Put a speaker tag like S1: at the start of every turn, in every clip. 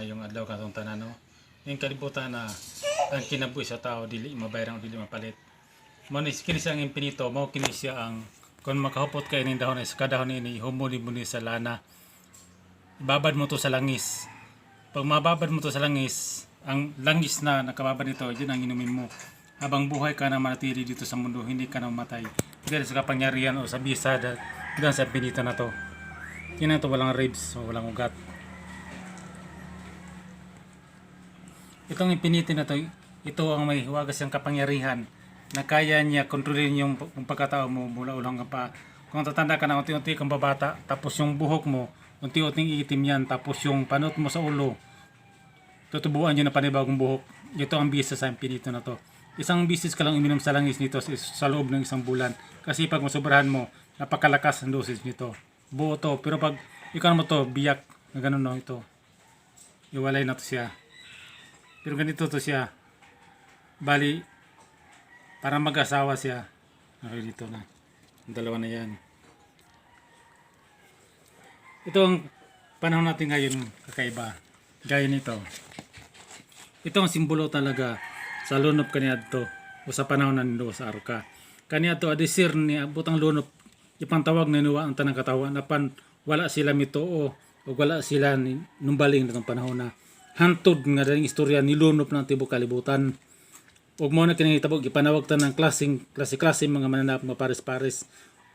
S1: Maayong adlaw katong tanan, no. Ning kalibutan na ang kinabuhi sa tao dili mabayaran o dili mapalit. Mao ni kini siya ang impinito, mao kini siya ang kung makahupot kay ning dahon is kadahon ini humuli mo ni sa lana. Ibabad mo to sa langis. Pag mababad mo to sa langis, ang langis na nakababad nito, yun ang inumin mo. Habang buhay ka na manatili dito sa mundo, hindi ka na mamatay. Dahil sa kapangyarihan o sa bisa dahil sa pinito na to. Yun na to, walang ribs o walang ugat. Itong infinity na to, ito ang may huwagas siyang kapangyarihan na kaya niya kontrolin yung pagkatao mo mula ulo hanggang pa. Kung tatanda ka na, unti-unti kang babata, tapos yung buhok mo, unti-unting iitim yan, tapos yung panot mo sa ulo, tutubuan yun na panibagong buhok. Ito ang bisa sa infinito na to. Isang bisis ka lang uminom sa langis nito sa loob ng isang bulan. Kasi pag masobrahan mo, napakalakas ang dosage nito. Buo to. Pero pag ikaw mo to, biyak na ganun, no, ito. Iwalay na to siya. Pero ganito to siya. Bali, para mag-asawa siya. Okay, dito na. Ang dalawa na yan. Ito ang panahon natin ngayon, kakaiba. Gaya nito. Ito ang simbolo talaga sa lunop kaniadto o sa panahon na nindo sa arka. Kaniadto adisir ni abot ang lunop, ipantawag ni Noah ang tanang katawan apan wala sila mituo o wala sila ni numbaling natong panahon na hantod nga daling istorya ni lunop ng tibok kalibutan. Ug mao na kini hitabo, gipanawag ta ng klaseng klase-klase mga mananap nga pares-pares.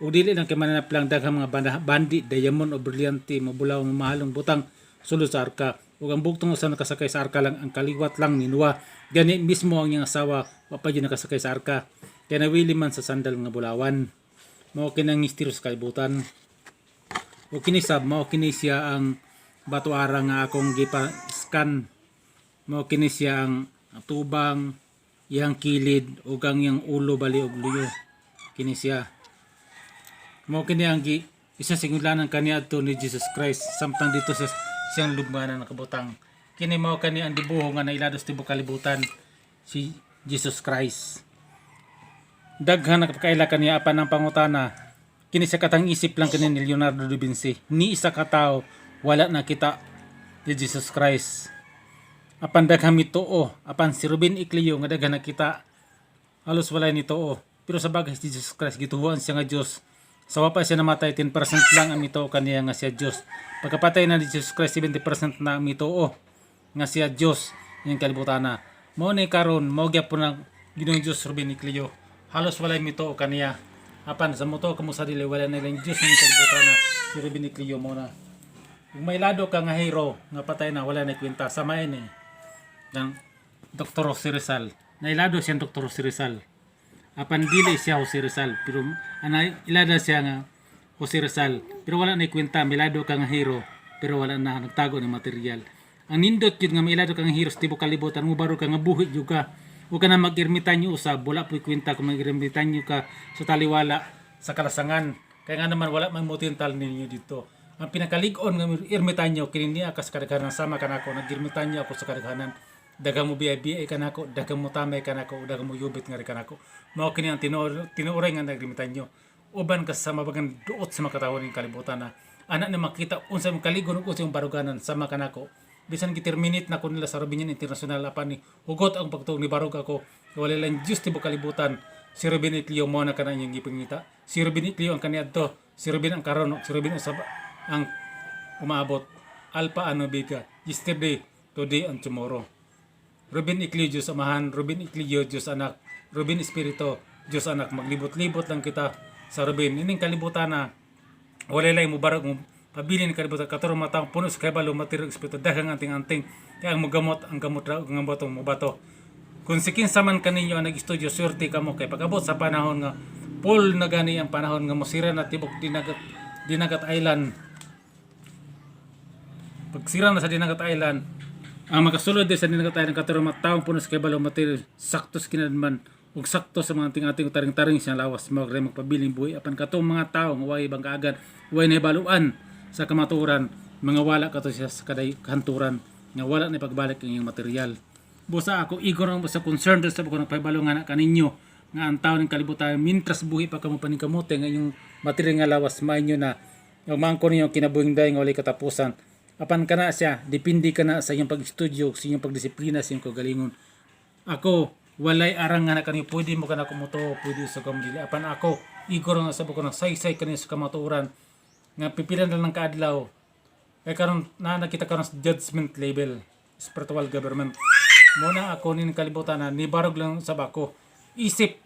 S1: Ug dili lang kay mananap lang, daghang mga bandi, diamond o brilyante, mabulaw, mahalong butang sulod sa arka. Ug ang bugtong usa nakasakay sa arka lang ang kaliwat lang ni Noah. Gani mismo ang iyang asawa wa pa gyud nakasakay sa arka. Kay nawili man sa sandal nga bulawan. Mao kini ang misteryo sa kalibutan. Ug kini sab mao kini siya ang bato ara nga akong gipa-scan. Mao kini siya ang tubang, iyang kilid ug ang iyang ulo bali og luyo. Kini siya. Mao kini ang gi isa sa gingulanan kaniadto ni Jesus Christ samtang dito sa siyang lubnganan nakabutang. Kini mao kani ang dibuho nga nailado sa tibok kalibutan, si Jesus Christ. Daghan nakapakaila kaniya apan ang pangutana kini sa katang isip lang kini ni Leonardo da Vinci. Ni isa ka tawo wala nakita ni Jesus Christ. Apan daghan mituo, apan si Ruben Ecleo nga daghan nakita, halos wala nituo. Pero sa bagay si Jesus Christ gituhuan siya nga Dios. Sa wa pa siya namatay, 10% lang ang mituo kaniya nga siya Dios. Pagkapatay na ni Jesus Christ, 70% na ang mituo nga siya Dios yung kalibutan na. Mao ni karon mao gyapon ang Ginoong Dios Ruben Ecleo. Halos walay mituo kaniya. Apan sa motuo kamo sa dili, wala na lang Dios ng kalibutan na si Ruben Ecleo mo na. Kung may lado ka nga hero nga patay na, wala na kwenta sama ini ng Dr. Jose Rizal. Nailado siya Dr. Jose Rizal. Apan dili siya Jose Rizal pero anay ilada siya nga Jose Rizal pero wala na kwenta. Milado ka nga hero pero wala na, nagtago ng material. Ang nindot yun nga mailado ka nga hero sa tibok kalibutan mo baro ka nga buhi jud ka. O ka na mag-ermitanyo usab, wala po'y kwenta kung mag-ermitanyo ka sa taliwala sa kalasangan. Kaya nga naman wala man mutintal ninyo dito. Ang pinakalig-on nga ermitanyo kini niya ka sa kadaghanan sama kanako, nag-ermitanyo ako sa kadaghanan. Daghang mo biyay kanako, daghang mo tamay kanako, daghang mo yubit nga rin kanako. Mao kini ang tinuor tinuoray nga nag-ermitanyo. Uban ka sa mabagang duot sa makatawon ning kalibutan na anak na makita unsa mong kaligon ug unsa imong baruganan sama kanako. Bisan giterminate na ko nila sa Robinian International apan ni hugot ang pagtuog ni barog ako. Wala lang Diyos tibok kalibutan. Si Ruben Ecleo mo na kana inyong gipangita. Si Ruben Ecleo ang kaniadto, si Ruben ang karon, si Ruben usab ang umaabot. Alpha and Omega, yesterday, today and tomorrow. Ruben Ecleo Diyos Amahan, Ruben Ecleo Diyos Anak, Ruben Espiritu Diyos Anak. Maglibot-libot lang kita sa Ruben. Ining kalibutan na wala lang mo barag mo pabilin ni kalibutan katuro matang puno sa kabalo material espiritu daghang anting-anting kaya ang mogamot ang gamot ra ang bato mo bato. Kung si kinsa man kaninyo ang nag-studio, swerte kamo kay pag-abot sa panahon nga full na gani ang panahon nga mosira na tibok Dinagat, Dinagat Island. Pagsira na sa Dinagat Island, ang makasulod din sa Dinagat Island katuro mga taong puno sa kabalo material, sakto sa kinadman ug sakto sa mga anting-anting taring-taring siya lawas mo rin magpabiling buhi. Apan katong mga tao nga way bang kaagad, way nahibaluan sa kamatuoran, mga wala kato siya sa kaday kahanturan nga wala na pagbalik ang iyong material. Busa ako igor ang sa concerned sa ko nagpahibalo nga na kaninyo nga ang tao ng kalibutan mintras buhi pa kamo paningkamote nga inyong material nga lawas mainyo na ug mangko ninyo kinabuhing dayon nga walay katapusan. Apan kana siya, depende ka na sa iyong pag-studio, sa iyong pagdisiplina, sa iyong kagalingon. Ako, walay arang nga na kaniyo, pwede mo ka na kumuto, pwede sa kamdili. Apan ako, igor nga sa ko ng saysay kaniyo sa kamatuoran, nga pipilan na lang kaadlaw. Kay karon na nakita karon sa judgment label, spiritual government. Muna ako nin kalibutan na nibarog lang sa bako. Isip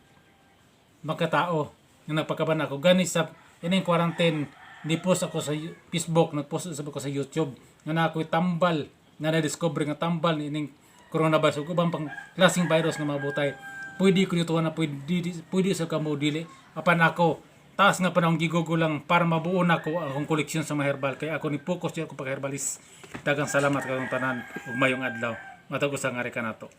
S1: makatao nga nagpakaban ako gani sa ining quarantine, ni post ako sa Facebook, nagpost sa ako sa YouTube nga na ako'y tambal nga na-discover nga tambal ni ining coronavirus ug ubang pang klaseng virus nga mabutay. Pwede ko dito na pwede, pwede sa kamo dili. Apan ako, taas nga panahon gigugulang para mabuo na ko akong koleksyon sa mga herbal, kay ako ni focus ako pag herbalist. Daghang salamat katong tanan ug mayong adlaw. Matag usa nga kanato.